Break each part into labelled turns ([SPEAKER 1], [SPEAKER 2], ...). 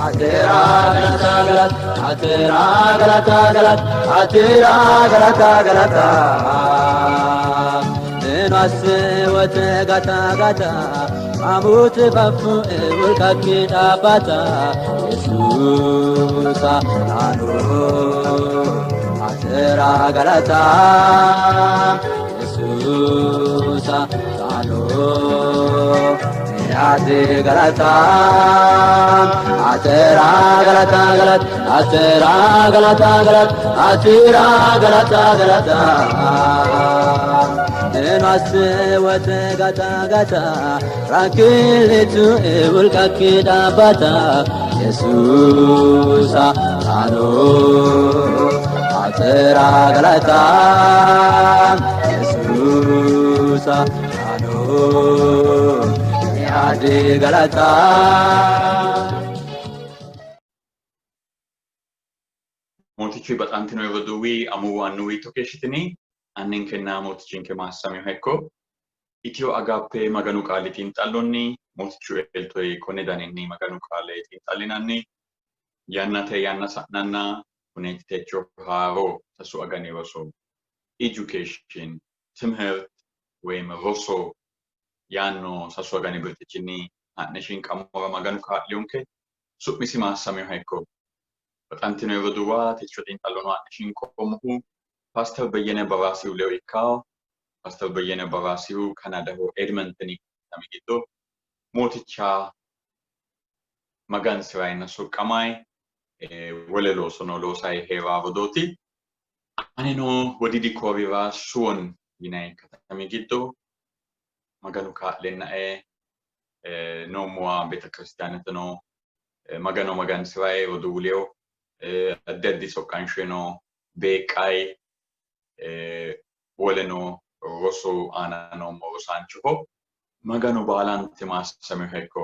[SPEAKER 1] Atera galata galata atera galata galata atera galata galata ንኗስ ወተ ጋታ ጋታ አሙት ባፉ ውልቃኪ ዳባታ የሱሳ ናኑ አቴራ ገለታ የሱሳ ናኑ ያቲ ገለታ አቴራ ገለታ ገለታ አቴራ ገለታ ገለታ አቴራ ገለታ ገለታ ንኗስ ወተ ጋታ ጋታ ራክሌቱ ውልቃኪ ዳባታ የሱሳ ታኖ አቴራ ገለታ የሱሳ ታኖ ያዲ ገለታ።
[SPEAKER 2] Mootichu baxantino roduuwi, amuwu, annuwi keeshshitini anninkenna mootichinke maassamiha ikko. Itiyo Agape Maganu qaali xiinxallonni mootichu eltoyi konni daninni Maganu qaale xiinxallinanni yannate yanna sa'nanna kuneeti techo haaro 3 agani roso education ትምህርት ወይም roso yaanno 3 agani birxichinni ha'ne shinqammora Maganu kaa'liyonke, su'misi maassamiha ikko. Baxantino roduuwa, techo xiinxallono ha'ne shinqoommohu Paaster Beyyene Baraasihu ledo ikkawo. Paaster Beyyene Baraasihu Kanadaho Edmontoni katami giddo mooticha magansi'rayinna soqqamayi wole loosono loosayi hee'raa rodooti. Anino Wodiidi Koorira Suwon yinanni katami giddo Maganu kaa'lennae noommowa beetekiristaaneteno Magano magansi'rayi roduuwu ledo addi addi soqqanshono beeqqayi woleno rosu aana noommo rosaanchoho. Maganu baalante maassamiha ikko.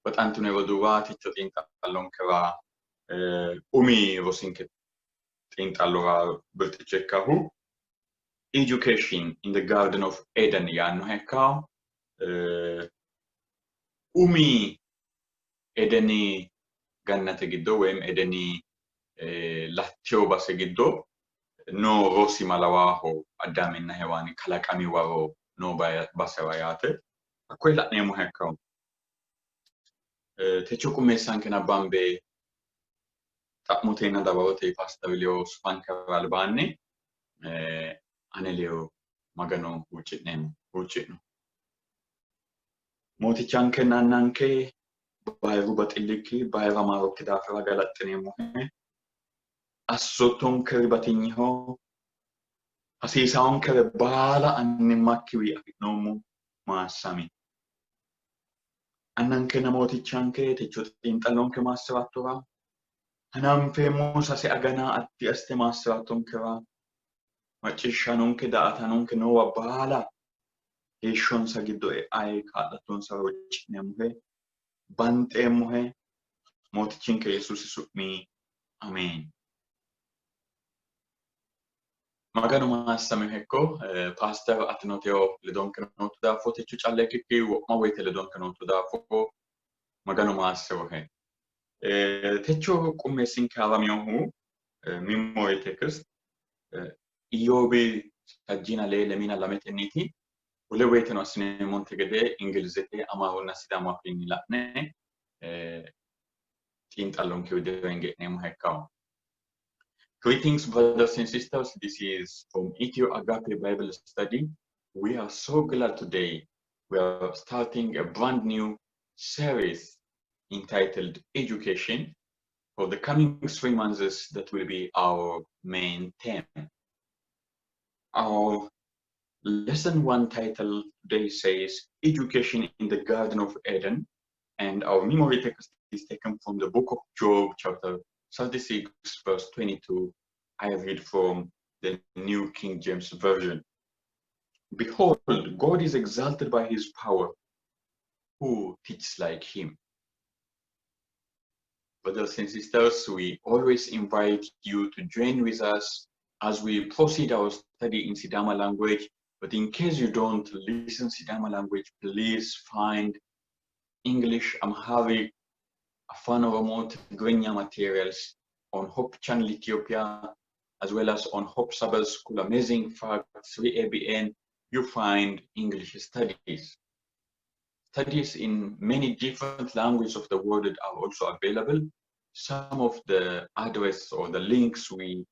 [SPEAKER 2] Baxantino roduuwa, techo xiinxallonkera umi rosinke xiinxallora birxicho ikkahu Education in the Garden of Eden yaannoha ikkaho. Umi Edeni gannate giddo woyim Edeni lattewo base giddo noo rosi malawaaho Addaaminna Hewaani kalaqami waro noo basewa yaate. Hakkoye la'neemmoha ikkaho. Techo qummeessanke nabbambe xa'motenna dawarote Paaster Liyo sufankera albaanni ane ledo Magano huucci'neemmo. Huucci'no. Mootichankenna Annanke, bayiru baxillikki, bayira maarokki daafira galaxxineemmohe. Assoottonkeri batinyeho, hasiisaankere baala annimmakkiwi afi'noommo, maassami. Annankenna mootichanke, techo xiinxallonke maassi'rattora, hananfeemmo 3 agana addi assite maassi'rattonkera, macciishshanonke daa''atanonke noowa baala heeshshonsa giddo e'ayi kaa'lattonsara huucci'neemmohe, banxeemmohe, Mootichinke Yesuusi su'mi ameen. Maganu maassamiha ikko. Paaster Atinoteo ledonke nootto daafo, techo calla ikkikki wo'ma woyte ledonke nootto daafo Maganu maassirohe. Techo qummeessinke haraminohu memory text Iyyoobi sajjiina lee lemiina lametenniiti. Wole woyteno assineemmonte gede Ingilizete, Amaarunna Sidaamu afiinni la'ne xiinxallonke widira hinge'neemmoha ikkawo. Greetings, brothers and sisters. This is from Ethio Agape Bible Study. We are so glad today we are starting a brand new series entitled Education. For the coming 3 months, that will be our main theme. Our lesson 1 title today says Education in the Garden of Eden, and our memory text is taken from the book of Job, chapter 36, verse 22. I read from the New King James Version. Behold, God is exalted by his power. Who teaches like him? Brothers and sisters, we always invite you to join with us as we proceed our study in Sidama language. But in case you don't listen Sidama language, please find English, Amharic, Afan Oromo, Tigrinya materials on Hope Channel Ethiopia, as well as on Hope Sabbath School Amazing Facts, 3ABN, you find English studies. Studies in many different languages of the world are also available. Some of the address or the links we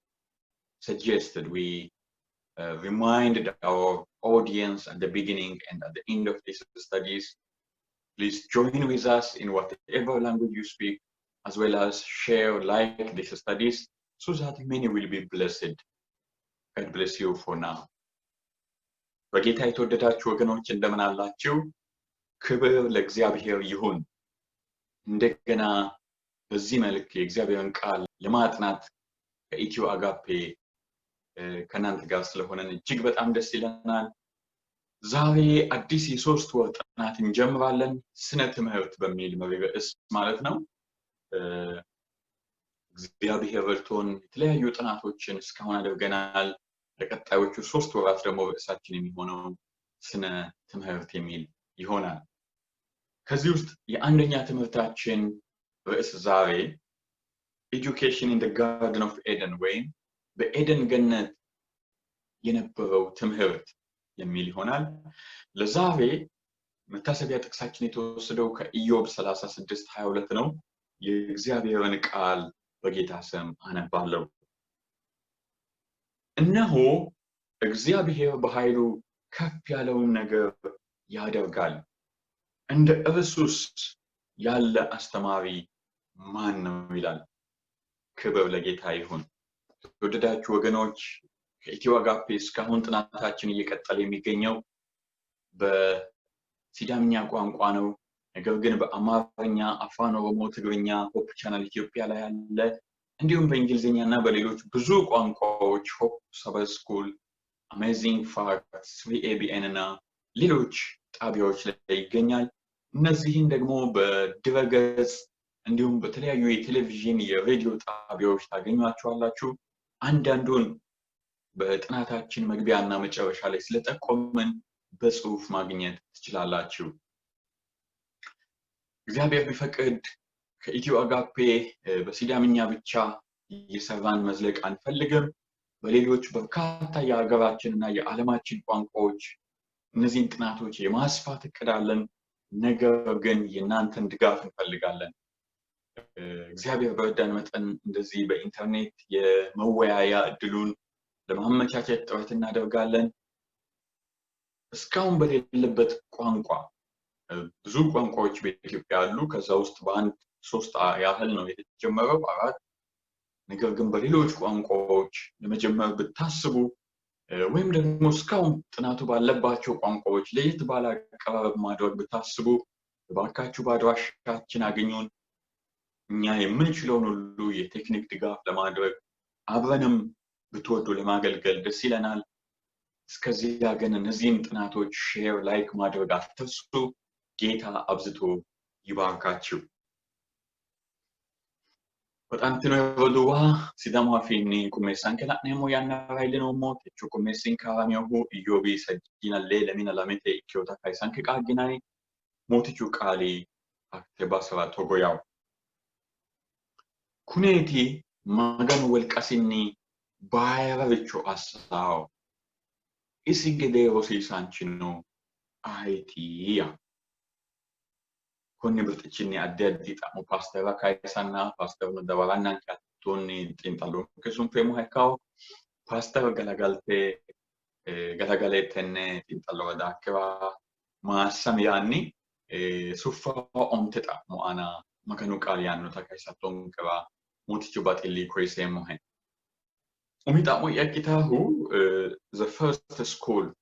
[SPEAKER 2] suggested, we reminded our audience at the beginning and at the end of these studies. Please join with us in whatever language you speak, as well as share, like these studies so that many will be blessed. God bless you for now. በጌታ የተወደዳችሁ ወገኖች፣ እንደምን አላችሁ? ክብር ለእግዚአብሔር ይሁን። እንደገና በዚህ መልክ የእግዚአብሔርን ቃል ለማጥናት ከኢትዮ አጋፔ ከእናንተ ጋር ስለሆነን እጅግ በጣም ደስ ይለናል። ዛሬ አዲስ የ3 ወር ጥናት እንጀምራለን። ስነ ትምህርት በሚል መሪ ርዕስ ማለት ነው። እግዚአብሔር ረድቶን የተለያዩ ጥናቶችን እስካሁን አድርገናል። ለቀጣዮቹ 3 ወራት ደግሞ ርዕሳችን የሚሆነው ስነ ትምህርት የሚል ይሆናል። ከዚህ ውስጥ የአንደኛ ትምህርታችን ርዕስ ዛሬ Education in Garden of Eden ወይም በኤደን ገነት የነበረው ትምህርት የሚል ይሆናል። ለዛሬ መታሰቢያ ጥቅሳችን የተወሰደው ከኢዮብ 36:22 ነው። የእግዚአብሔርን ቃል በጌታ ስም አነባለሁ። እነሆ እግዚአብሔር በኃይሉ ከፍ ያለውን ነገር ያደርጋል፣ እንደ እርሱስ ያለ አስተማሪ ማን ነው ይላል። ክብር ለጌታ ይሁን። የተወደዳችሁ ወገኖች፣ ከኢትዮ አጋፔ እስካሁን ጥናታችን እየቀጠለ የሚገኘው በሲዳምኛ ቋንቋ ነው። ነገር ግን በአማርኛ፣ አፋን ኦሮሞ፣ ትግርኛ Hope Channel ኢትዮጵያ ላይ አለ። እንዲሁም በእንግሊዝኛ እና በሌሎች ብዙ ቋንቋዎች Hope Sabbath School፣ Amazing Facts፣ 3ABN እና ሌሎች ጣቢያዎች ላይ ይገኛል። እነዚህን ደግሞ በድረገጽ እንዲሁም በተለያዩ የቴሌቪዥን የሬዲዮ ጣቢያዎች ታገኟቸዋላችሁ። አንዳንዱን በጥናታችን መግቢያ እና መጨረሻ ላይ ስለጠቆምን በጽሁፍ ማግኘት ትችላላችሁ። እግዚአብሔር ቢፈቅድ ከኢትዮ አጋፔ በሲዳምኛ ብቻ እየሰራን መዝለቅ አንፈልግም። በሌሎች በርካታ የሀገራችን እና የዓለማችን ቋንቋዎች እነዚህን ጥናቶች የማስፋት እቅድ አለን። ነገር ግን የእናንተን ድጋፍ እንፈልጋለን። እግዚአብሔር በረዳን መጠን እንደዚህ በኢንተርኔት የመወያያ እድሉን ለማመቻቸት ጥረት እናደርጋለን። እስካሁን በሌለበት ቋንቋ፣ ብዙ ቋንቋዎች በኢትዮጵያ አሉ። ከዛ ውስጥ በአንድ ሶስት ያህል ነው የተጀመረው፣ አራት። ነገር ግን በሌሎች ቋንቋዎች ለመጀመር ብታስቡ ወይም ደግሞ እስካሁን ጥናቱ ባለባቸው ቋንቋዎች ለየት ባለ አቀራረብ ማድረግ ብታስቡ እባካችሁ በአድራሻችን አግኙን። እኛ የምንችለውን ሁሉ የቴክኒክ ድጋፍ ለማድረግ፣ አብረንም ብትወዱ ለማገልገል ደስ ይለናል። እስከዚያ ግን እነዚህን ጥናቶች share፣ like ማድረግ አትርሱ። ጌታ አብዝቶ ይባርካችሁ። Baxantino roduuwa, Sidaamu afiinni qummeessanke la'neemmo yannara iillinoommo. Techo qummeessinke haraminohu Iyyoobi sajjiina lee lemina lamete ikkinota kayisanke qaagginanni. Mootichu qaali hatte basera togo yawo. Kuneeti Maganu wolqasinni bayiraricho assawo. Isi gedee rosiisaanchino ayeti yawo. Konni birxichinni addi addi xa'mo paastera kayisanna paasteruno dawarannanke hattonni xiinxallonke sunfeemmoha ikkawo. Paaster, galagalte galagale tenne xiinxallora daakkira maassami yaanni suffa 9 xa'mo aana Maganu qaali yaannota kayisattonkera Mootichu baxilli koyiseemmohe. Umi xa'mo'ya ikkitaahu The First School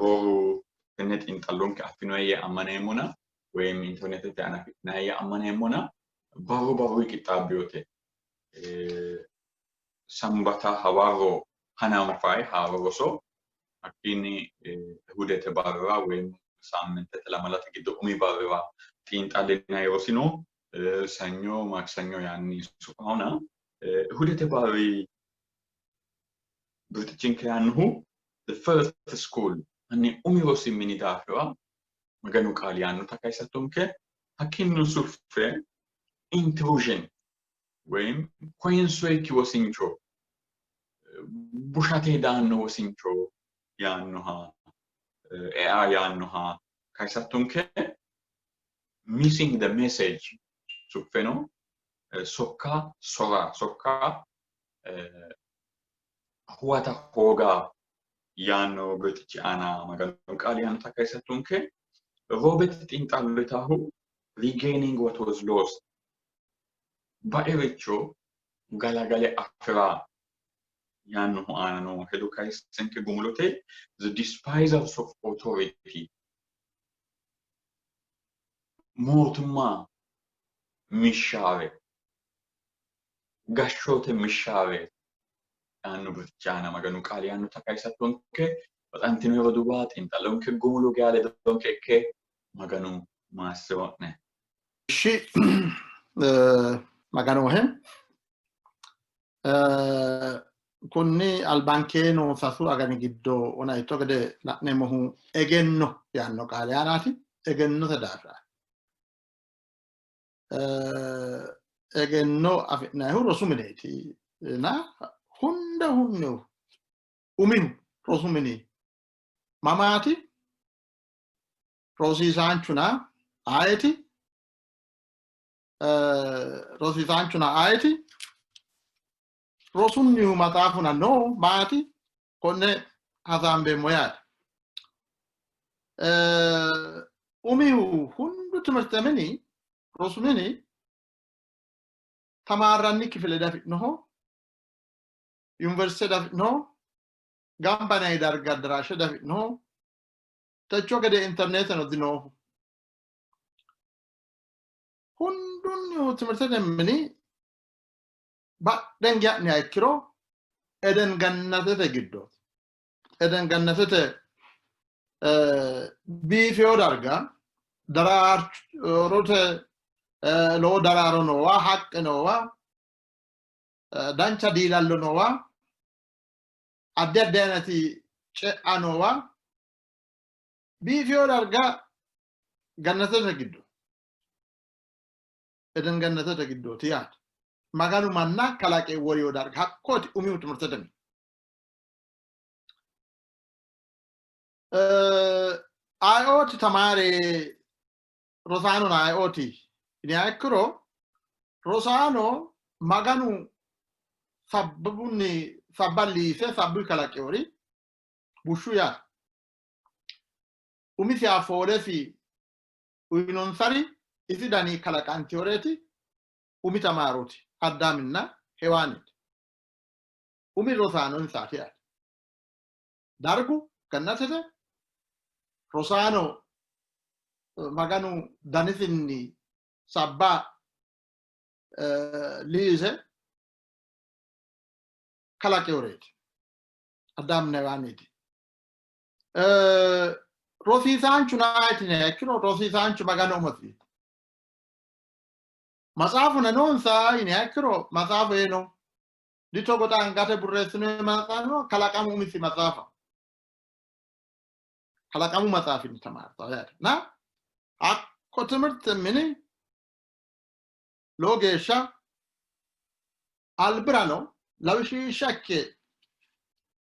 [SPEAKER 2] rooru tenne xiinxallonke affinoe yee ammaneemmona woyim internetete aana afidhinanni yee ammaneemmona, barru barru qixxaabbinote sambata hawarro hananfayi haaro roso, hakkiinni hudete barra woyim saammintete lamalate giddo umi barrira xiinxallinanni rosi no, sanyo makisanyo yaanni sufahona, hudete barri birxichinke yaannohu The First School, hanni umi rosi mini daafira Maganu qaali yaannota kayisattonke. Hakkiinni suffe intrusion ወይም koyinsoyikki wosincho, bushate daanno wosincho yaannoha ea yaannoha kayisattonke. Missing the message, suffeno sokka sora, sokka huwata hooga yaanno birxichi aana Maganu qaali yaannota kayisattonke. Roobet xiinxallo yitaahu regaining what was lost, bairicho galagale afi'ra yaannohu aana noo hedo kayissenke gumulote the despisers of authority, mootimma mishshaare, gashshoote mishshaare yaanno birxichi aana Maganu qaali yaannota kayisattonke. Baxantino roduuwa, xiinxallonke gumulo geya ledonke ikke Maganu maassi'ro'ne.
[SPEAKER 3] Ishi Maganohe kunni albankee noo sasu agani giddo wona itto gede la'neemmohu egenno yaanno qaali aanaati. Egennote daafira egenno afi'nannihu rosu mineeti na hunda hunnihu umihu rosu mini mamaati? Rosiisaanchuna ayeti? Rosiisaanchuna ayeti? Rosunnihu maxaafuna no maati? Konne hasaambeemmo yaate. Umihu hundu timirte mini rosu mini tamaarranni kifile dafi'noho, yuniversite dafi'noho, gamba yinanni darga addaraashe dafi'noho, techo gede interneeteno dinooho. Hundunnihu timirtete mini badhenge ha'niha ikkiro Eden Gannatete giddooti. Eden Gannatete biifeyo darga daraarote lowo daraaro noowa, haqqe noowa, dancha diilallo noowa, addi addi ayinati ce'a noowa, biifeyo darga Gannatete giddo, Eden Gannatete giddooti yaate. Maganu manna kalaqe woriyo darga hakkooti umihu timirtete mini. Ayeooti tamaare rosaanona ayeooti yiniha ikkiro, rosaano Maganu sabbunni sabba liise sabbu kalaqeori bushshu yaate. Umisiha foolesi uyinonsari isi dani kalaqantinoreeti umi tamaarooti Addaaminna Hewaaniiti. Umi rosaano insaati yaate. Dargu Gannatete, rosaano Maganu danisinni sabba liise kalaqinoreeti Addaaminna Hewaaniiti. Rosiisaanchu naati yiniha ikkiro rosiisaanchu Maganu umosiiti. Matsaafu noonsa yiniha ikkiro matsaafu eeno ditogo xa angate borreessinoonni matsaafi no, kalaqamu umisi matsaafa. Kalaqamu matsaafinni tamaartawo yaate. Na hakko timirte mini lowo geeshsha albirano lawishsha ikke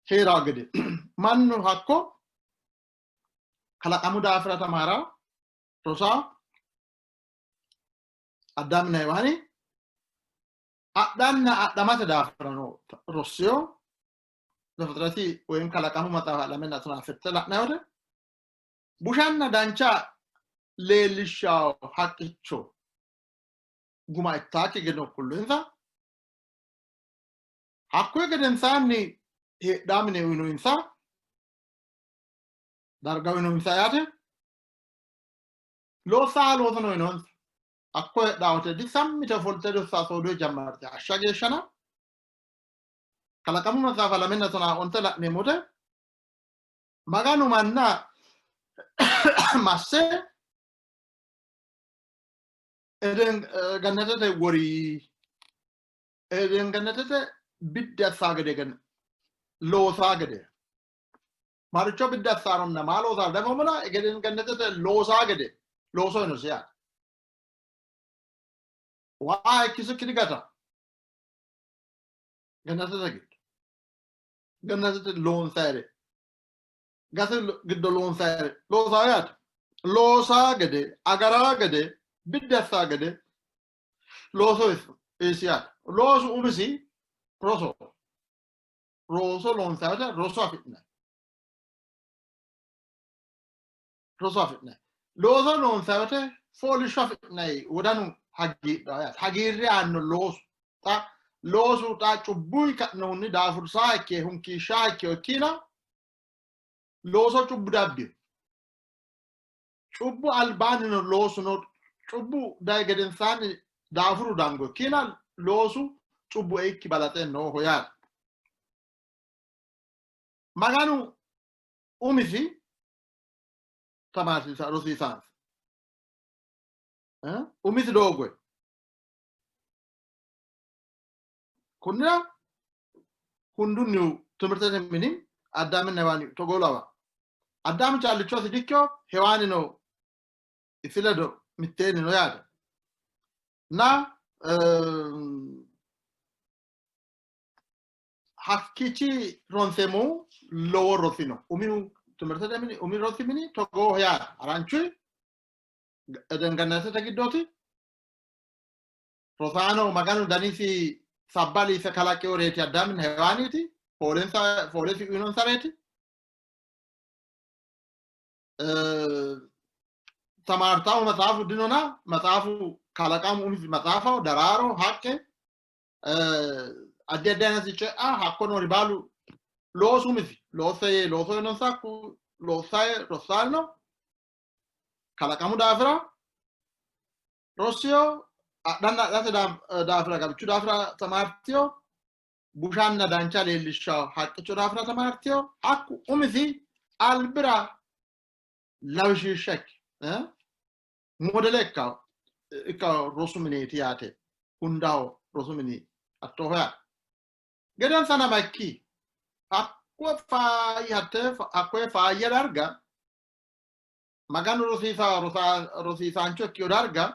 [SPEAKER 3] hee'rawo gede mannu hakko kalaqamu daafira tamaarawo rosawo. Addaaminna Hewaani adhanna adhamate daafirano rossiyo. Zefixireti woyim kalaqamu maxaafa lamenna tonaa sette la'nanni wote bushanna dancha leellishshawo haqqicho guma ittaakki gede kulloyinsa. Hakkuyi gedensaanni heedhaa mine uyinoyinsa, darga uyinoyinsa yaate. Loossaa loosono uyinonsa. Hakko heedhaa wote disammite ofolte lossaa soodoyi jammarte hashsha geeshshana. Kalaqamu maxaafa 2 tonaa onte la'neemmo wote Maganu manna masse Eden Gannatete wori. Eden Gannatete biddi assaa gede loosaa gede maricho biddi assaaronna maa loosaa dafoomona Eden Gannatete loosaa gede looso yinosi yaate. Waa hayikkisikki digata. Gannatete giddo. Gannatete loonsayire. Gate giddo loonsayire loosaa yaate. Loosaa gede, agaraa gede, biddi assaa gede looso eessi yaate. Loosu umisi roso. Roso loonsayite roso afi'nanni. Roso afi'nanni. Looso loonsanni wote fooliishsho afi'nanni wodanu hagiidhanno yaate. Hagiirre aanno loosu. Xa loosu xa cubbuyi ka'nohunni daafursaa ikke hunkiishshaa ikke ikkiina looso cubbu dabbino. Cubbu albaannino loosu no. Cubbu dayi gedensaanni daafuru dango ikkiina loosu cubbu eikki balaxe nooho yaate. Maganu umisi tamaarsiisa rosiisaansi umisi doogoy kunnira hundunnihu timirtete mini Addaaminna Hewaani togoo lawa. Addaami callichosi dikkino, Hewaanino isi ledo mitteenni no yaate. Na Hakkiichi ronseemmohu lowo rosi no. Umihu timirtete mini, umi rosi mini togooho yaate. Haranchuy Eden Gannatete giddooti. Rosaano Maganu danisi sabba liise kalaqinoreeti Addaaminna Hewaaniiti. Foolensa foolesi uyinonsareeti. Tamaartaahu maxaafu dinona maxaafu kalaqamu umisi maxaafaho daraaro haqqe addi addi aynati ce'a hakko noori baalu loosu umisi loosse yee looso yinonsa hakku loossaye rossaarino kalaqamu daafira rossiyo adhanna adhate daafira gabichu daafira tamaartiyo bushanna dancha leellishshawo haqqicho daafira tamaartiyo hakku umisi albira lawishshiishsha ikke modele ikka ikka rosu mineeti yaate hundaho rosu mini hattooho yaate gedensa nama ikki hakko faayya hatte hakkoye faayya darga Maganu rosiisa rosiisaancho ikkino darga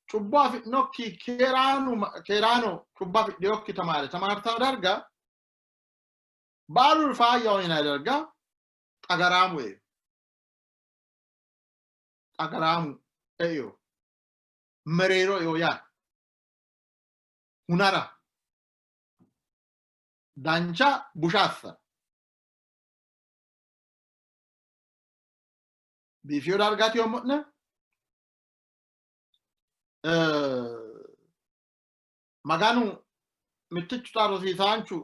[SPEAKER 3] cubbo afi'nokki keeraanu keeraano cubbo afidhinokki tamaare tamaartaa darga baaluri faayyaho yinanni darga xagaraamu eo xagaraamu eio mereero eo yaa hunara dancha busha assa biifiyo dargaati yoommo'ne Maganu mittichu xa rosiisaanchu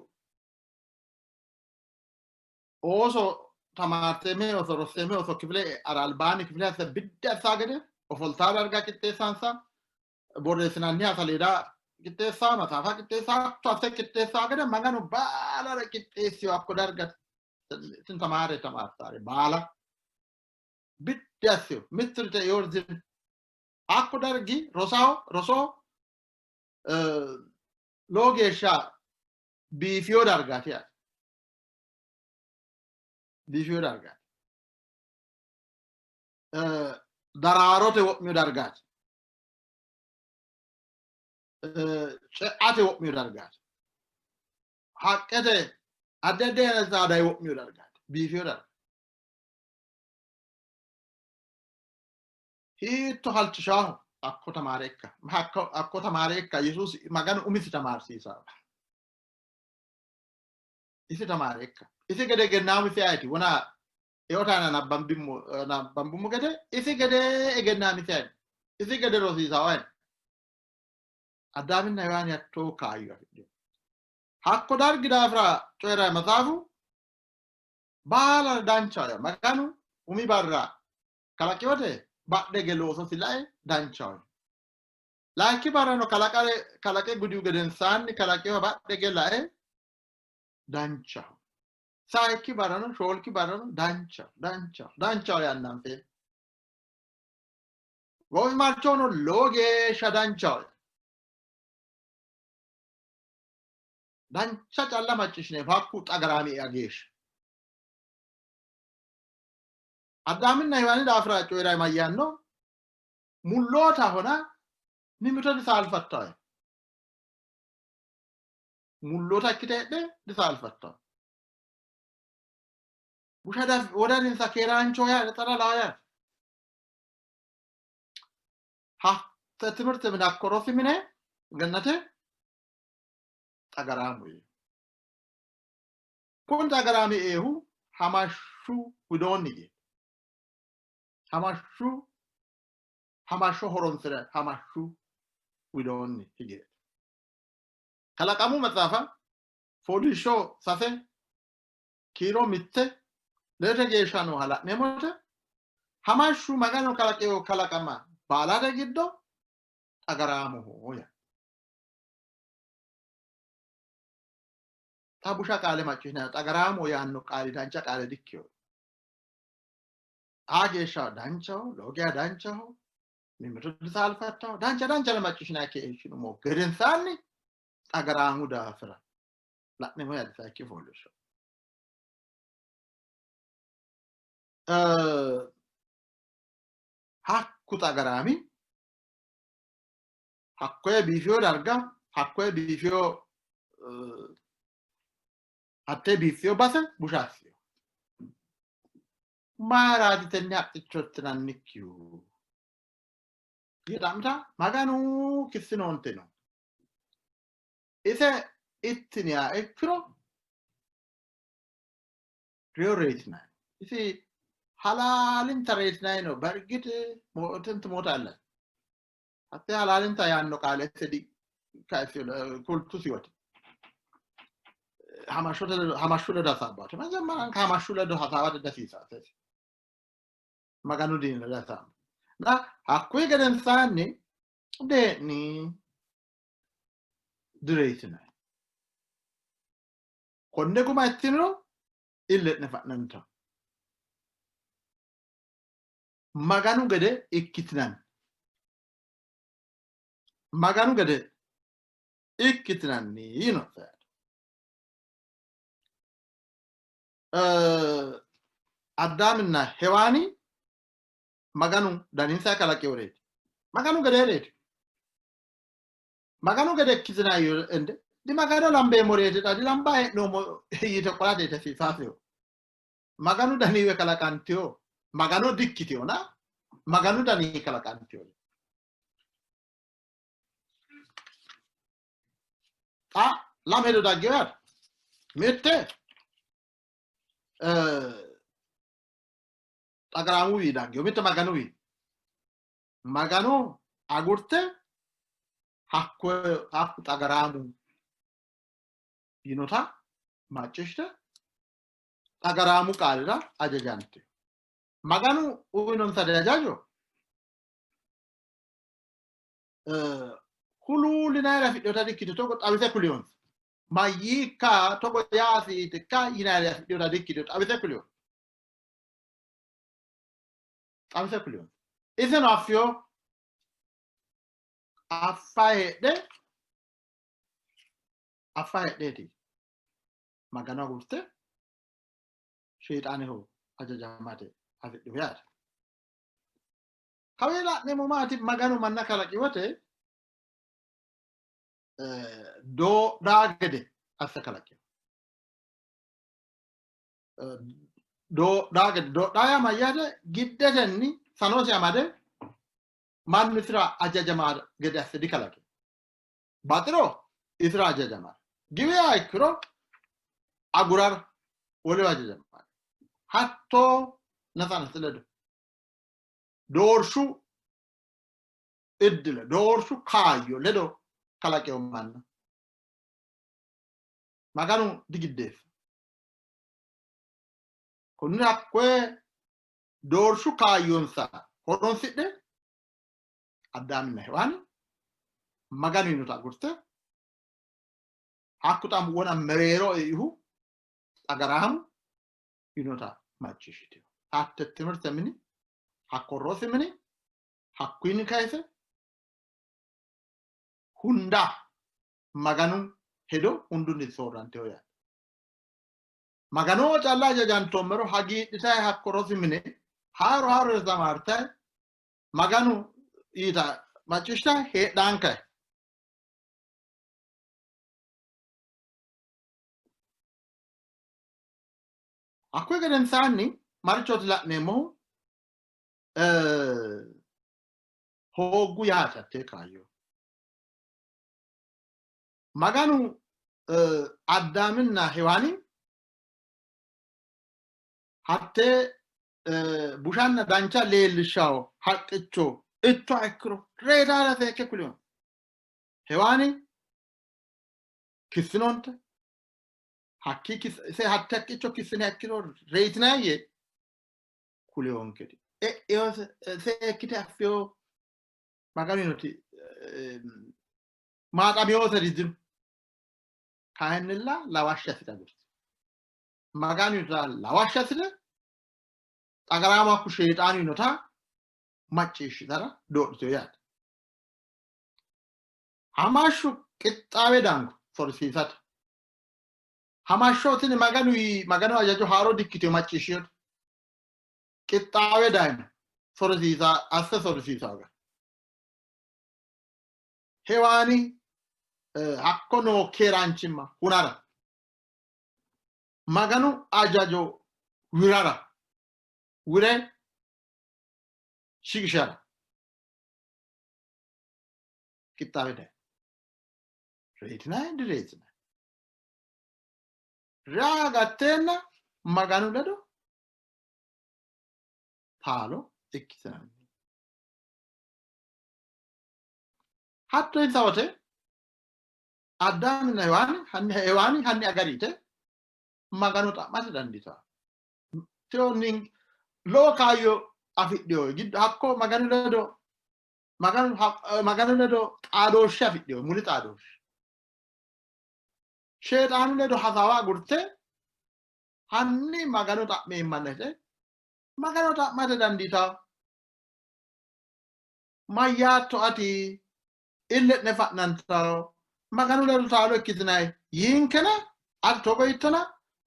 [SPEAKER 3] ooso tamaarteeme ooso rosseeme ooso kifile e'ara albaanni kifile asse biddi assaa gede ofoltaa darga qixxeessansa borreessinanniha saleeda qixxeessaa maxaafa qixxeessaa hatto asse qixxeessaa gede Maganu baalare qixxeessiyo hakko darga tin tamaare tamaartaare baala biddi assiyo mitturi xe'iyori dino hakko dargi rosaho rosoho lowo geeshsha biifiyo dargaati yaate. Biifiyo dargaati. Daraarote wo'miyo dargaati. Ceate wo'miyo dargaati. Haqqete addi addi saada wo'miyo dargaati. Biifiyo darga. Hiitto halchishaho hakko tamaare ikka hakko tamaare ikka Yesuusi Maganu umisi tamaarsiisaa isi tamaare ikka isi gede egennaamu isi ayeti wona eote aana nabbambimmo nabbambummo gede isi gede egennaami isi ayeti isi gede rosiisawo ayeti Addaaminna Hewaani hattoo kaayyo afidhino hakko dargi daafira coyi'ra maxaafu baala danchaho Maganu umi barra kalaqi wote badhe hige loososi lae danchaho. Layinki barrano kalaqe gudihu gedensaanni kalaqiwa badhe hige lae danchaho. Sayikki barrano shoolki barrano danchaho, danchaho, danchaho yaanna anfeemmo. Goofimarchono lowo geeshsha danchaho. Dancha calla macciishshineemmo hakku xagaraami ea geeshsha. Addaaminna Hewaani daafira coyi'ra mayyaanno? Mullootahona Mimmito disaalfattawo. Mulloota ikkite heedhe disaalfattawo. Busha wodaninsa keeraancho yaate xalalaho yaate. Hatte timirte mine hakko rosi mine gannate xagaraamu yee. Kun xagaraami eehu hamashshu widoonni yee. Hamashshu hamashsho horoonsire hamashshu widoonni hige. Kalaqamu maxaafa fooliishsho 3 kiiro 1 leete geeshsha nooha la'neemmote hamashshu Maganu kalaqino kalaqama baalate giddo xagaraamoho yaa. Xa busha qaale macciishshinanni xagaraamo yaanno qaali dancha qaale dikkino. Xaa geeshsha danchaho, lowo geeshsha danchaho, mimmito disaalfattaho, dancha danchare macciishshinanni keeshshinummo gedensaanni xagaraamu daafira la'neemmo yaate sayikki fooliishsho. Hakku xagaraami hakkoye biifiyo darga hakkoye biifiyo hattee biiffiyo base busha assiyo. Mayiraati tenne haqqicho ittinannikkihu? Yee xa'mita Maganu kissinoonte no. Ise ittiniha ikkiro reyo reyitinanni. Isi halaalinta reyitinanni no. Bergit mootin ትሞታለህ። Hatte halaalinta yaanno qaale ise kultusi wote hamashshu ledo hasaabbaate. መጀመሪያ ከhamashshu ledo hasaawate dasiisaate. Maganu diini ledo hasaabba. Na hakkuyi gedensaanni dee'ni direyitinanni. Konne guma ittiniro ille'ne fa'nantanno. Maganu gede ikkitinanni. Maganu gede ikkitinanni yiino. Addaaminna Hewaani Maganu daninsa kalaqinoreeti. Maganu gedeereeti. Maganu gede ikkitinanni ende di Magano lambeemmoreeti xa dilamba hee'noommo yite qolate hasiisaaseo. Maganu daniwe kalaqantino. Magano dikkitino Maganu dani kalaqantino. Xa lame hedo daggino yaate. Mitte xagaraamuwi daggino, mitte Maganuwi. Magano agurte hakku xagaraamu yinota macciishshite xagaraamu qaalira ajajante. Maganu uyinonsa hajajo huluullinayira afidhinota dikkitino, togo xawise kuliyonsa. Mayyiikka togo yaasiitikka yinayira afidhinota dikkitino, xawise kuliyonsa. Xawise kuliyonsa. Iseno affiyo affa heedhe affa heedheeti Magano agurte Sheexaaneho hajajamate hasidhu yaate. Kawee la'neemmo maati Maganu manna kalaqi wote doodhaa gede asse kalaqino. Doodhaa gede doodhaa yaa mayyaate giddetenni sanosi amade mannu isira hajajama gede asse dikalaqino. Baxiro isira hajajamara giwiha ikkiro agurara woleho hajajamara hatto natsanasi ledo doorshu iddile doorshu kaayyo ledo kalaqino manna Maganu digiddeessa. Konnira hakkoye doorshu kaayyonsa horonsidhe Addaaminna Hewaani Maganu yiinota agurte hakku xa wona mereero eihu xagaraamu yiinota macciishshitino. Hatte timirte mini, hakko rosi mini, hakkuyinni kayise hunda Maganu hedo hundunni soorrantino yaate. Maganoho calla hajajantoommero hagiidhitayi hakko rosi mine haaro haaro tamaartayi Maganu yiita Macciishshita heedhaankae. Hakkuyi gedensaanni marichooti la'neemmohu hooggu yaate hattee kaayyo. Maganu Addaaminna Hewaani hattee bushanna dancha leellishshawo haqqicho ittuha ikkiro reyitara seekke kulino. Hewaani kissinoonte, hakkii ise hatte haqqicho kissiniha ikkiro reyitinanni yee kuliyonketi. E'eyo seekkite affiyo Maganu yinoti maaxamiyoseri dino. Kayinnilla lawashshi assite agurte. Maganu yinota lawashshi assite xagaraamu hakku Sheexaanu yinota macciishshitara doodhitino yaate. Hamashshu qixxaawe dango sorisiisate. Hamashsho tini Maganu Maganu hajajo haaro dikkitino macciishshinote. Qixxaawe dayino sorisiisa asse sorisiisaga. Hewaani hakko noo keeraanchimma hunara Maganu hajajo wirara wire shiqishara qixxaawe dayi. Reyitinanni direyitinanni. Reya gatteenna Maganu ledo taalo ikkitinanni. Hatto insa wote Addaaminna Hewaani hanni Hewaani hanni agari yite Magano xa'mate dandiitanno. Tiro lowo kaayyo afidhino giddo hakko Maganu ledo Maganu Maganu ledo xaadooshshe afidhino muli xaadooshshe. Sheexaanu ledo hasaawa agurte hanni Magano xa'meemmanna yite Magano xa'mate dandiitanno. Mayyaatto ati? Ille'ne fa'nantanno, Maganu ledo taalo ikkitinanni yiinkena, ati togo yittona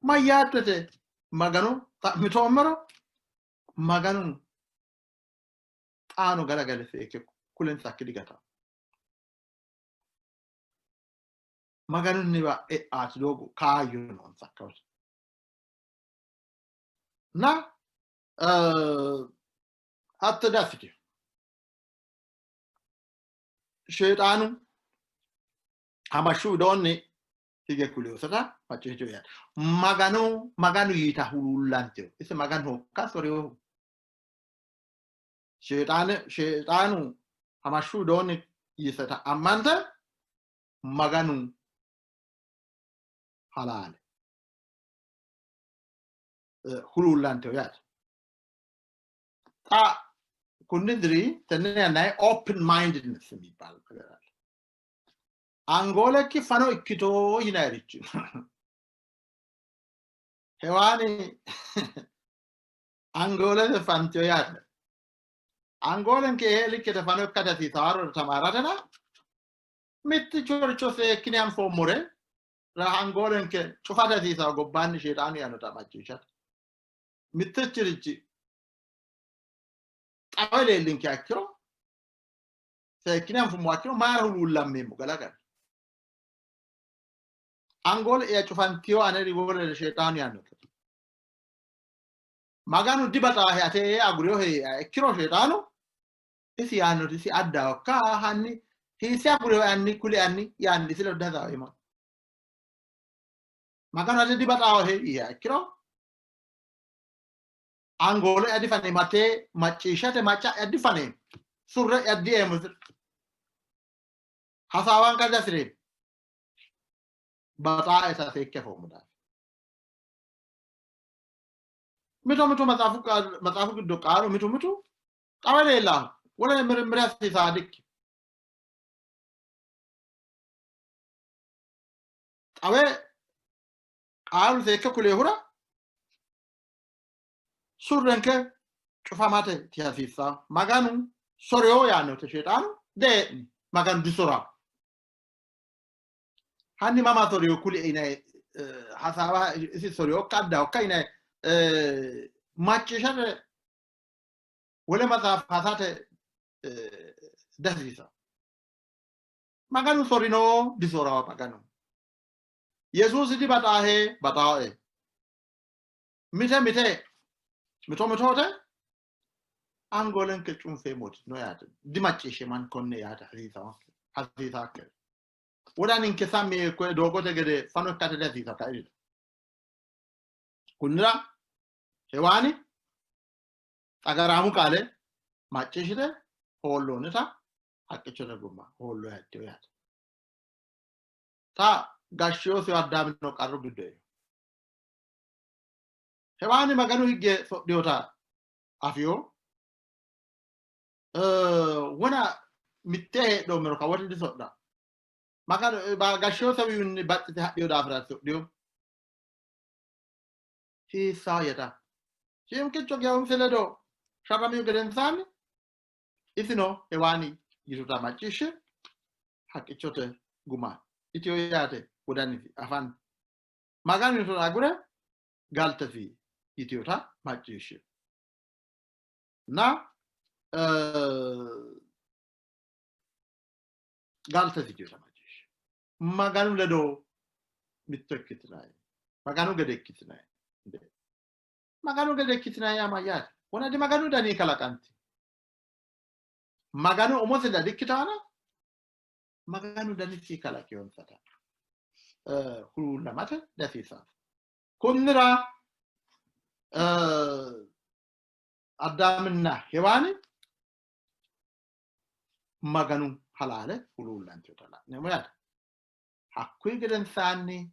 [SPEAKER 3] mayyaatto yite Magano xa'mitoommero, Maganu xaano galagale seekke kulinsakki digatanno. Maganunniwa e'aati doogo kaayyo noonsa hakkawote. Na hatto diassitino. Sheexaanu hamashshu widoonni hige kulinosita macciishshitino yaate. Maganu Maganu yiita huluullantino. Isi Maganu hokka sorinohu. Sheexaane Sheexaanu hamashshu widoonni yiiseta ammante Maganu halaale huluullantino yaate. Xa kunni diri tenne yannanni open mindedness የሚባል ነገር አለ። አንጎለኪ fano ikkito yinayirichi Hewaani angoolete fantiyo yaate. Angoolenke likkete fano ikkate hasiisaaro tamaaratena mittichoricho seekkine anfoommore angoolenke cufate hasiisawo gobbaanni sheexaanu yaannota macciishshate. Mittichirichi xawe leellinkeha ikkiro seekkine anfummoha ikkiro mayira huluullammeemmo galagale. Angoole''ya cufantiyo aneri wolere sheexaanu yaannote. Maganu dibaxaahe ate aguriyohe ikkiro sheexaanu isi yaannoti isi addaho ka hanni hiisse aguriyohe anni kuli anni yaanni isi ledo dihasaaweemmo. Maganu ate dibaxaahohe yiiha ikkiro angoole''ya difaneemmo ate macciishshate macca'ya difaneemmo surre'ya dieemmo hasaawanka dihasireemmo baxaaeta seekke afoommo daafira. Mito mito maxaafu giddo qaalu mitu mitu xawe leellahu wole mirimmire hasiisaa dikki. Xawe qaalu seekke kuleehura surrenke cufamate dihasiissanno. Maganu soreyo yaannote Sheexaanu dee'ni Maganu disoranno. Hanni mama soreyo kulie yinayi hasaawa isi soreyokka addahokka yinayi macciishshate wole maxaafa hasate Dihasiisanno. Maganu sorino disorawa Maganu. Yesuusi dibaxaahe baxaae. Mite mite mito mitoote angoolenke cunfeemmoti no yaate. Dimacciishsheman konne yaate hasiisakke. Wodaninke sammi yee koye doogote gede fano ikkate dihasiisa kairira. Kunnira Hewaani xagaraamu qaale macciishshite hoolloonnita haqqichote gumma hoollo yaatteyo yaate. Xa gashshiyosi Addaamino qarru giddo eino. Hewaani Maganu higge sodhiyota afiyo. Wona mitte heedhoommero kawote disodha. Maganu gashshiyosewiinni baxxite hadhiyo daafira sodhiyo. Hiissaa yeta. Shiimqicho geonsi ledo sharramihu gedensaanni isino Hewaani yituta macciishshe haqqichote guma itiyo yaate wodanisi afan Maganu yitota agure galtesi yitiyota macciishshe. Na galtesi yitiyota macciishshe. Maganu ledo mitto ikkitinanni. Maganu gede ikkitinanni. Maganu gede ikkitinanni yaa mayyaate? Wona di Maganu danii kalaqanti. Maganu umosilla dikkitaana Maganu danisi kalaqiyonsata huluullamate dihasiisanno. Kunnira Addaaminna Hewaani Maganu halaale huluullantinota la'neemmo yaate. Hakkuyi gedensaanni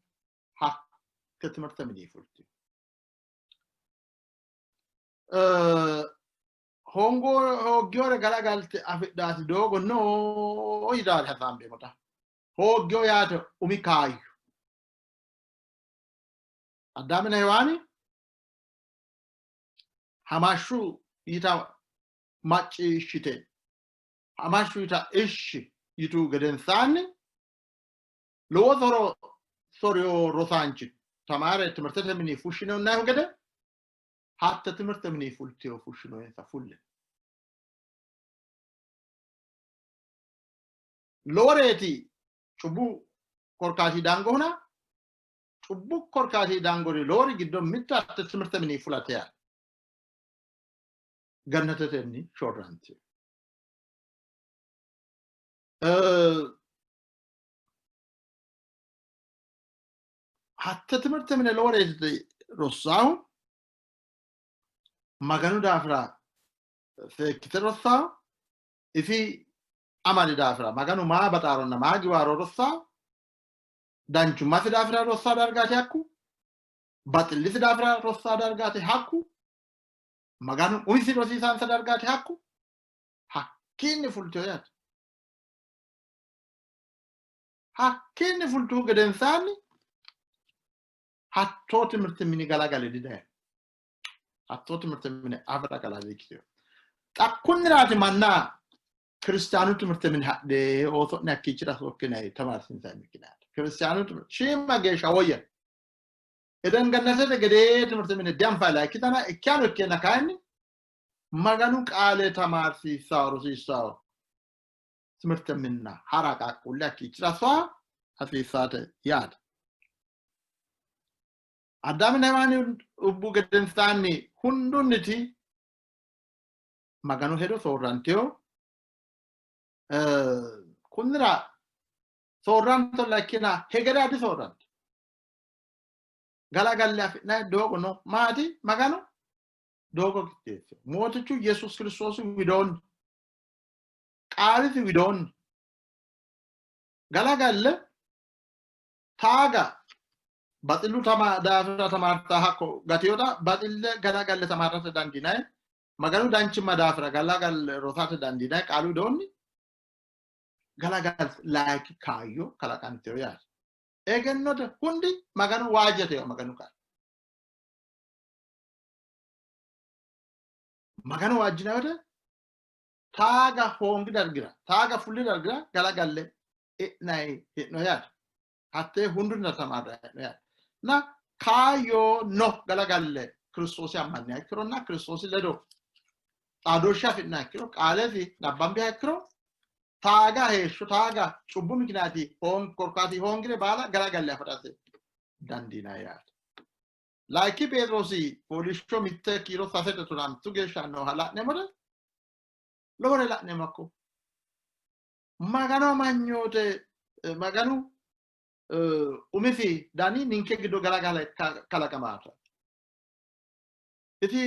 [SPEAKER 3] hatte timirte mini fultino. Hongo hooggiyore galagalte afidhaati doogo no yitaati hasaambeemmota. Hooggiyo yaate umi kaayyo. Addaaminna Hewaani hamashshu yita macciishshite hamashshu yita ishshi yitu gedensaanni lowo soro soriyo rosaanchi tamaare timirtete mini fushshinoonnahu gede hatte timirte mini fultiyo fushshinoensa fulle. Loworeeti cubbu korkaati dangohuna cubbu korkaati dangori lowori giddo mittu hatte timirte mini fulate yaate. Gannatetenni shorranti. Hatte timirte mine loworeeti rossaahu Maganu daafira seekkite rossaahu isi amali daafira Maganu maa baxaaronna maa giwaaro rossaa danchummasi daafira rossaa dargaati hakku baxillisi daafira rossaa dargaati hakku Maganu umisi rosiisaansa dargaati hakku hakkiinni fultino yaate. Hakkiinni fultuhu gedensaanni hattoo timirte mini galagale didayino. Hattoo timirte mine afira galagale ikkitino. Xa kunniraati manna kiristaanu timirte mine hadhe ooso'ne hakkiichira sokkinay tamaarsiinsanni ikkinay. Kiristaanu timirte shiima geeshsha woyya. Eden gannatete gedee timirte mine dianfayla ikkitana ikkano ikkeenna kayinni Maganu qaale tamaarsiissawo rosiissawo timirte minna hara qaaqquulle hakkiichira soa hasiissaate yaate. Addaaminna Hewaani ubbu gedensaanni hundunniti Maganu hedo soorrantino. Kunnira soorrantolla ikkina hegere disoorranto. Galagalle afi'nanni doogo no. Maati? Maganu doogo qixxeessino. Mootichu Yesuus Kiristoosi widoonni, qaalisi widoonni galagalle taaga baxillu daafira tamaarta hakko gatiyota baxille galagalle tamaarate dandiinanni. Maganu danchimma daafira galagalle rosate dandiinanni qaalu widoonni galagalle layinki kaayyo kalaqantino yaate. Egennote hundi Maganu waajjate Maganu qaali. Maganu waajjina wote taaga hoongi dargira taaga fulli dargira galagalle e'nay hee'no yaate. Hattee hundunna tamaarra hee'no yaate. Na kaayyo no galagalle Kiristoosi ammanniha ikkironna Kiristoosi ledo xaadooshshe afi'niha ikkiro, qaalesi nabbambiha ikkiro, taaga heeshsho taaga cubbu mikinaati korkaati hoongire baala galagalle afirate dandiinanni yaate. Layinki Pheexiroosi fooliishsho 1 kiiro 3 15 geeshsha nooha la'neemmote lowore la'neemmo hakko. Maganu amanyoote, Maganu umisi dani ninke giddo galagale kalaqamaata. Isi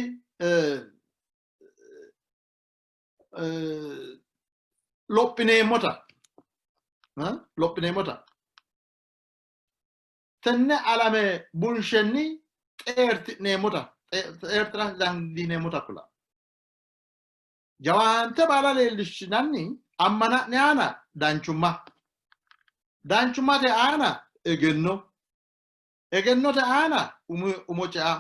[SPEAKER 3] lophineemmota, lophineemmota tenne alame bunshenni xeerti'neemmota, xeertira dandiineemmota kula. Jawaante baala leellishshinanni ammana'ne aana danchumma, danchummate aana egenno, egennote aana umo cea,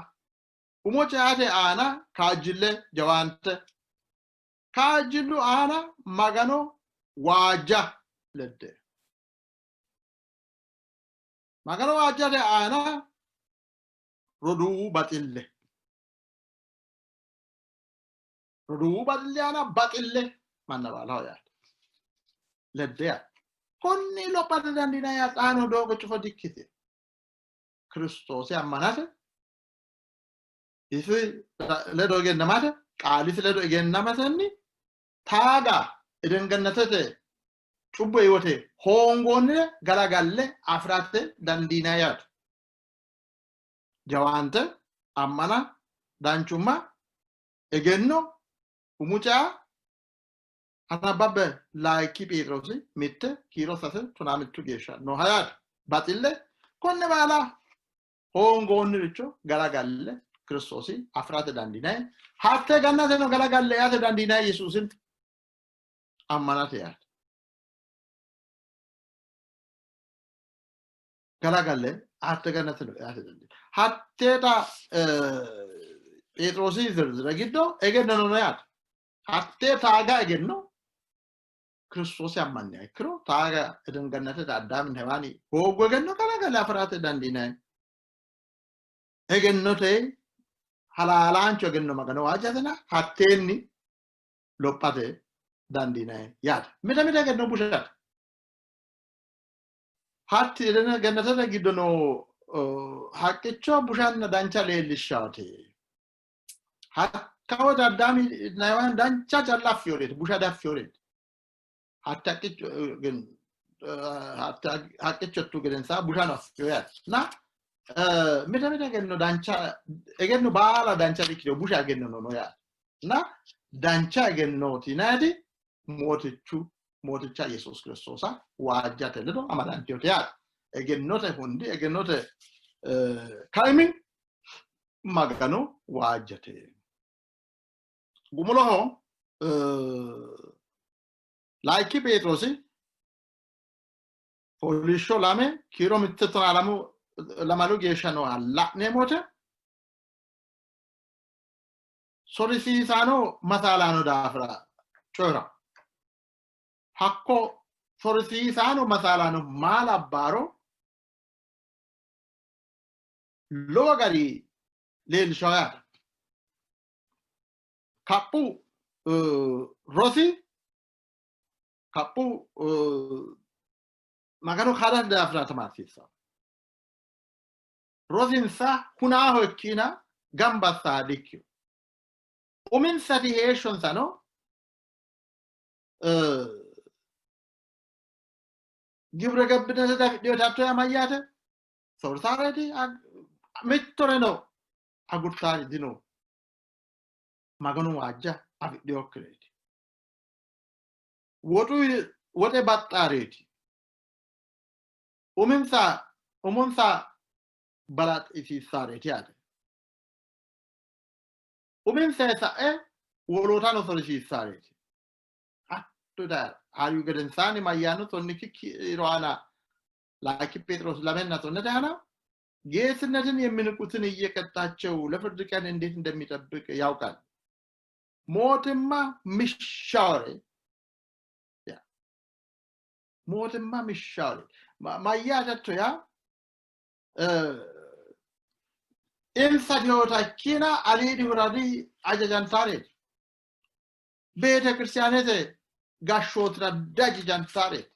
[SPEAKER 3] umo ceate aana kaajjille jawaante, kaajjillu aana Magano waajja ledde. Magano waajjate aana roduuwu baxille, roduuwu baxille aana baxille manna baalaho yaate ledde yaate. Konni lophate dandiinanni yaa xaano doogo cufo dikkite. Kiristoosi ammanate, isi ledo egennamate, qaalisi ledo egennamatenni taaga edengannatete cubbu eiwote hoongoonnire galagalle afi'rate dandiinanni yaate. Jawaante, ammana, danchumma, egenno, umu cea, anabbabbe Layinki Pheexiroosi 1 kiiro 3 15 geeshsha nooha yaate. Baxille konne baala hoongoonniricho galagalle Kiristoosi afi'rate dandiinanni. Hatte gannateno galagalle eate dandiinanni Yesuusin ammanate yaate. Galagalle hatte gannateno eate dandiinanni. Hatteeta Pheexiroosi zirzire giddo egennono no yaate. Hattee taaga egenno Kiristoosi ammanniha ikkiro taaga Eden gannatete Addaaminna Hewaani hooggu egenno galagale afi'rate dandiinanni. Egennote halaalaancho egenno Magano waajjatena hatteenni lophate dandiinanni yaate. Mite mite egenno bushate. Hatti Eden gannatete giddo noo haqqicho bushanna dancha leellishshaate. Hakka wote Addaami Hewaani dancha calla affinoreeti, busha diaffinoreeti. Hatte haqqicho ግን hatte haqqicho ittu gedensaa bushano affino yaate. Na mite mite egenno dancha egenno baala dancha dikkitino, busha egennono no yaate. Na dancha egennooti yinayiti mootichu mooticha Yesuus Kiristoosa waajjate ledo amadantinote yaate. Egennote hundi egennote kaimi Magano waajjate. Gumuloho Layinki Pheexiroosi fooliishsho 2 kiiro 1 12 geeshsha nooha la'neemmo wote sorisiisaano masaalaano daafira coyi'ra. Hakko sorisiisaano masaalaano maa labbaaro lowo gari leellishawo yaate. Kaphu rosi, kaphu Magano kaadate daafira tamaarsiissanno. Rosinsa hunaaho ikkiina gamba assaa dikkino. Uminsati heeshshonsano gibire gabbinete afidhinote hatto yaa mayyaate? Soortaareeti mittoreno agurtaari dino. Maganu waajja afidhinokkireeti. Woxu woxe baxxaareeti. Uminsa umonsa balaxisiissaareeti yaate. Uminsa sa'e wolootano sorisiissaareeti. Hatto hariyu gedensaanni mayyaanno tonnikki kiiro aana ላኪ ጴጥሮስ ለመና ጦነት ያና ጌትነትን የሚንቁትን እየቀጣቸው ለፍርድ ቀን እንዴት እንደሚጠብቅ ያውቃል። ሞትማ ምሻውሬ ሞትማ ምሻውሬ ማያተቶ ያ insa dhiyotakkina aliidi hurari ajajantareeti. ቤተ ክርስቲያኔተ gashshootira dihajajantareeti.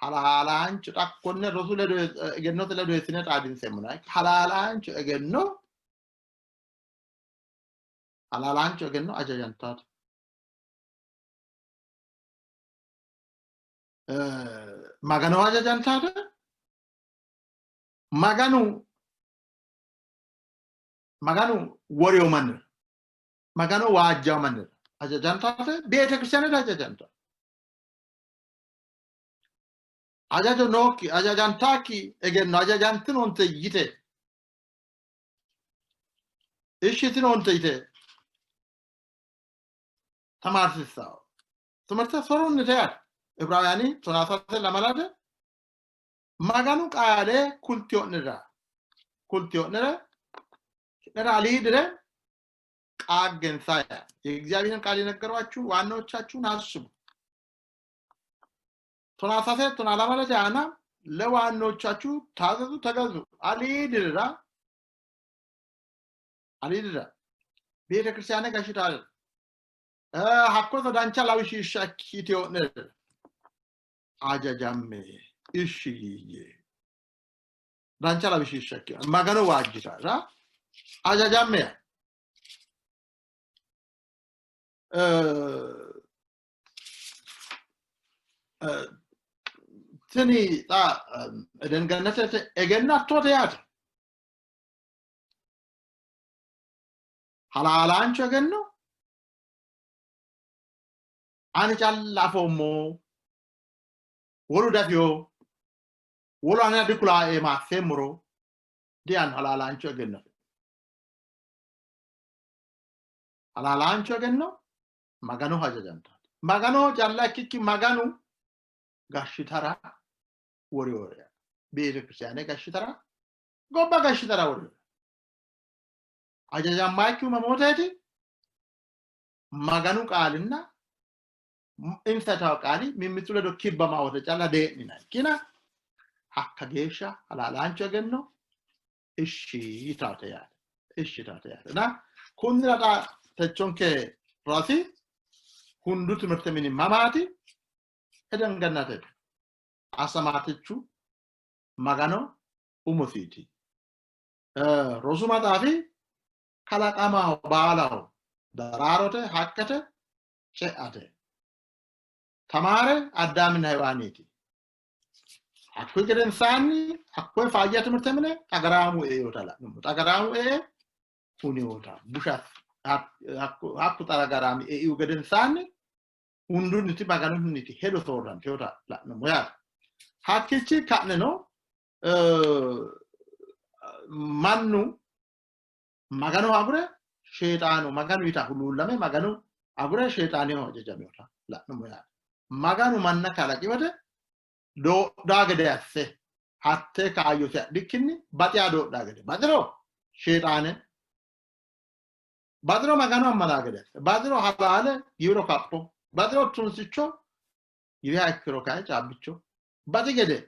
[SPEAKER 3] Halaalaancho xa konne rosu ledo egennote ledo eessine xaadinseemmona halaalaancho egenno halaalaancho egenno hajajantaate. Maganoho hajajantaate Maganu Maganu worewo mannira Magano waajjawo mannira hajajantaate beetekiristiyaanete hajajantaate. Hajajo nookki hajajantaakki egenno hajajantinoonte yite ishshitinoonte yite tamaarsiissawo ትምህርተ sorunnite yaate. Ibraawuyaani tonaa sase lamalate Maganu qaale kultio'nera kultio'nere ki'nera aliidire qaaggensa የእግዚአብሔርን ቃል የነገሯችሁ ዋናዎቻችሁን አስቡ። tonaa sase tonaa lamalate aana ለዋኖቻችሁ ታዘዙ፣ ተገዙ። aliidira aliidira ቤተ ክርስቲያነ gashshitaare hakkoso dancha lawishsha ikkiteyo'nere hajajamme ishshi yiiyye dancha lawishsha ikkite Magano waajjitara hajajamme tini xa Eden Gannatete egennattote yaate. Halaalaancho egenno ani calla afoommo wolu dafiyo wolu anera dikulaae ma asseemmoro diyaanno halaalaancho egenno. Halaalaancho egenno Maganoho hajajantaate. Maganoho calla ikkikki Maganu gashshitara woriyore beetekiristiyaane gashshitara gobba gashshitara woriyore hajajammaikkihu mamooteeti? Maganu qaalinna insa yitawo qaali mimmitu ledo kibbama wote calla dee'nina ikkina hakka geeshsha halaalaancho egenno ishshi yitawote yaate ishshi yitawote yaate. Na kunnira xa techonke rosi hundu timirte mini mamaati? Eden Gannatete asamaatichu Magano umosiiti. Rosu maxaafi kalaqamaho baalaho daraarote, haqqete, ceate. Tamaare Addaaminna Hewaaniiti. Hakkuyi gedensaanni hakkoye faayya timirte mine xagaraamu eeota la'nummo. Xagaraamu ee huniota busha hakku xaragaraami eihu gedensaanni hundunniti Maganunniti hedo soorranteota la'nummo yaate. Hakkichi ka'neno mannu Magano agure Sheexaanu Maganu yita huluullame Maganu agure Sheexaaneho hajajameota la'nummo yaate. Maganu manna kalaqi wote doodhaa gede asse hatte kaayyosi adhikkinni baxiya doodhaa gede baxiro Sheexaane baxiro Maganu ammanaa gede asse baxiro halaale giwiro kapho baxiro tunsicho giwiha ikkiro kayi caabbicho baxi gede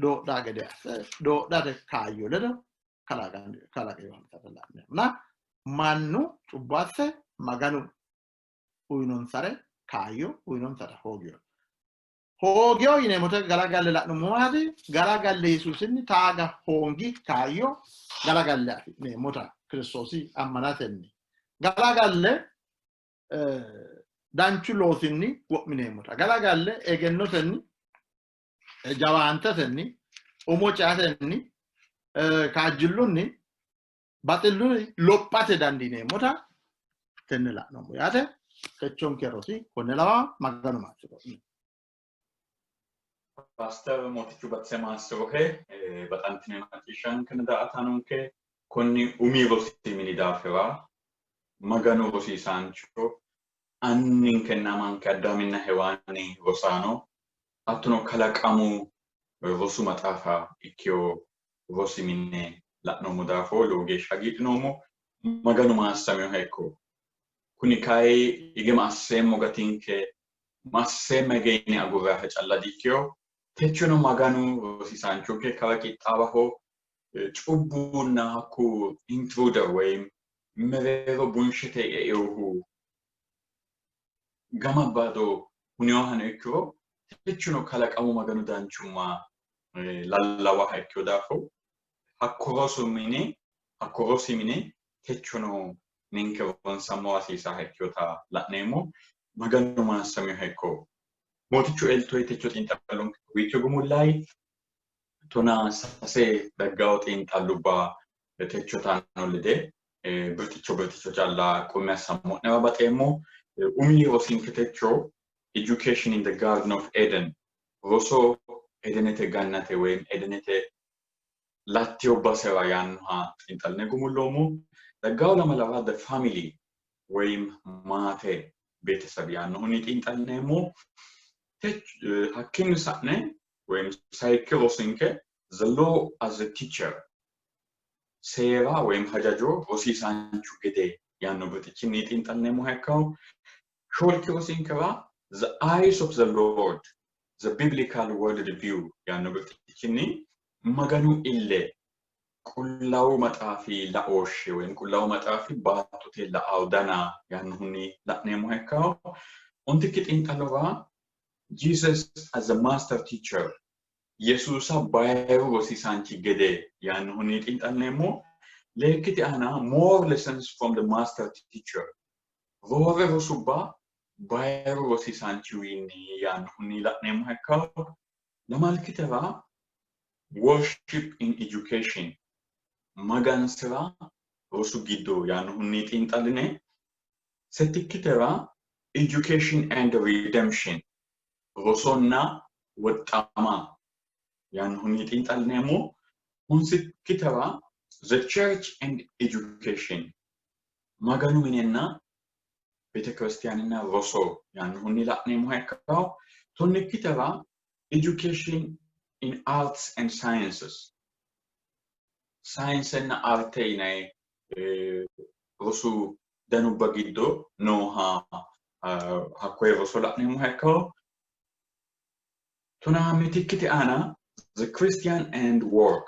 [SPEAKER 3] doodhaa gede asse doodhate kaayyo ledo kalaqinoonsata la'neemmo. Na mannu cubbo asse Maganu uyinonsare kaayyo uyinonsata hoogino. Hoogino yineemmote galagalle la'nummo maati? Galagalle Yesuusinni taaga hoongi kaayyo galagalle afi'neemmota Kiristoosi ammanatenni galagalle danchu loosinni wo'mineemmota galagalle egennotenni jawaantetenni umo ceatenni kaajjillunni baxillunni lophate dandiineemmota tenne la'noommo yaate. Techonke rosi konne lawa Maganu maassi'ro'ne.
[SPEAKER 2] Paaster Mootichu Batise maassi'rohe baxantine macciishshaankenna daa''ataanonke konni umi rosi mini daafira Maganu rosiisaancho anninkenna amanke Addaaminna Hewaani rosaano hattono kalaqamu rosu maxaafa ikkino rosi mine la'noommo daafo lowo geeshsha hagiidhinoommo. Maganu maassaminoha ikko. Kuni kayi hige ma asseemmo gatinke ma asseemmo hige yine agurranniha calla di''ikkino. Techono Maganu rosiisaanchonke ikkara qixxaawaho. Cubbunna hakku intruder woyim Mereero bunshete e'eohu gama bado huninohano ikkiro techono kalaqamu Maganu danchumma lallawaha ikkino daafo hakko rosu mine hakko rosi mine techono ninke ronsammo hasiisaha ikkinota la'neemmo. Maganu maassaminoha ikko. Mootichu eltoyi techo xiinxallonke kowiicho gumullayi 13 daggawo xiinxallubba techo taano lede birxicho birxicho calla qummi assammo'newa baxeemmo. Umi rosinke techo Education in the Garden of Eden roso Edenete gannate woyim Edenete lattewo basera yaannoha xiinxalline gumulloommo. Daggawo lamalawa The Family woyim maate beetesab yaannohunni xiinxallineemmo. Hakkiinni sa'ne woyim sayikki rosinke The Law as a Teacher seera woyim hajajo rosiisaanchu gede yaanno birxichinni xiinxallineemmoha ikkanno. Shoolki rosinkera The Eyes of the Lord The Biblical World View yaanno birxichinni Maganu ille Qullaawu Maxaafi laooshshe woyim Qullaawu Maxaafi baattote la'ao dana yaannohunni la'neemmoha ikkanno. Ontikki xiinxallora Jesus as a Master Teacher Yesuusa bayiru rosiisaanchi gede yaannohunni xiinxallineemmo. Leekkite aana More Lessons from the Master Teacher roore rosubba bayiru rosiisaanchiwiinni yaannohunni la'neemmoha ikkanno. Lamalkitera Worship in Education magansira rosu giddo yaannohunni xiinxalline settikkitera Education and Redemption rosonna woxxama yaannohunni xiinxallineemmo. Honsikkitera The Church and Education Maganu minenna beetekiristiyaaninna roso yaannohunni la'neemmoha ikkanno. Tonnikkitera Education in Arts and Sciences sayinsenna arte yinanni rosu danubba giddo nooha hakkoye roso la'neemmoha ikkanno. Tonaa mitikkite aana The Christian and Work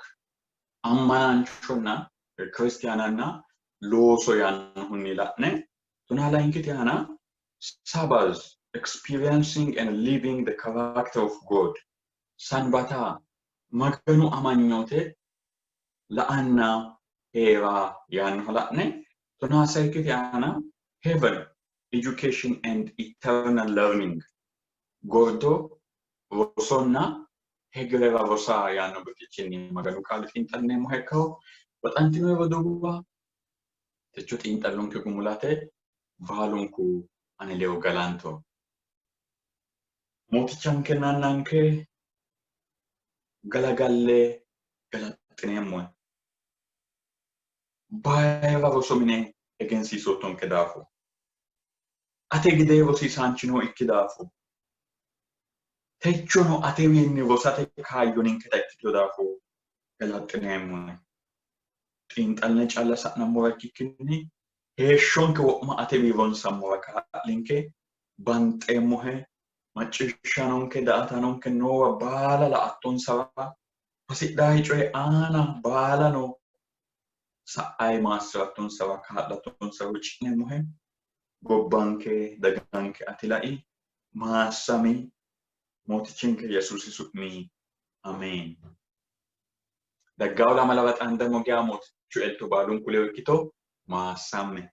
[SPEAKER 2] ammanaanchonna kiristiyaananna looso yaannohunni la'ne tonaa layinkite aana Sabbath Experiencing and Living the Character of God Sanbata Maganu amanyoote la'anna hee'ra yaannoha la'ne tonaa sayikkite aana Heaven Education and Eternal Learning gordo rosonna hegerera rosa yaanno birxichinni Maganu qaale xiinxallineemmoha ikkanno. Baxantino roduuwa techo xiinxallonke gumulate baalunku ane ledo galanto. Mootichankenna Annanke galagalle galaxxineemmohe. Bayira rosu mine egensiisoottonke daafo. Ate gedee rosiisaanchi nookki daafo. Techono atewiinni rosate kaayyo ninketa ikkitino daafo galaxxineemmohe. Xiinxalline calla sa'nammora ikkikkinni heeshshonke wo'ma atewii ronsammora kaa'linke. Banxeemmohe. Macciishshanonke, daa''ataanonke noowa baala la''attonsawa hasidhayi coyi aana baalano sa'ayi maassi'rattonsawa kaa'lattonsara huucci'neemmohe. Gobbanke, daganke ati lai, maassami, Mootichinke Yesuusi su'mi Ameen. Daggawo lamalawa xaandammo geya Mootichu elto baalunku ledo ikkito, maassamme.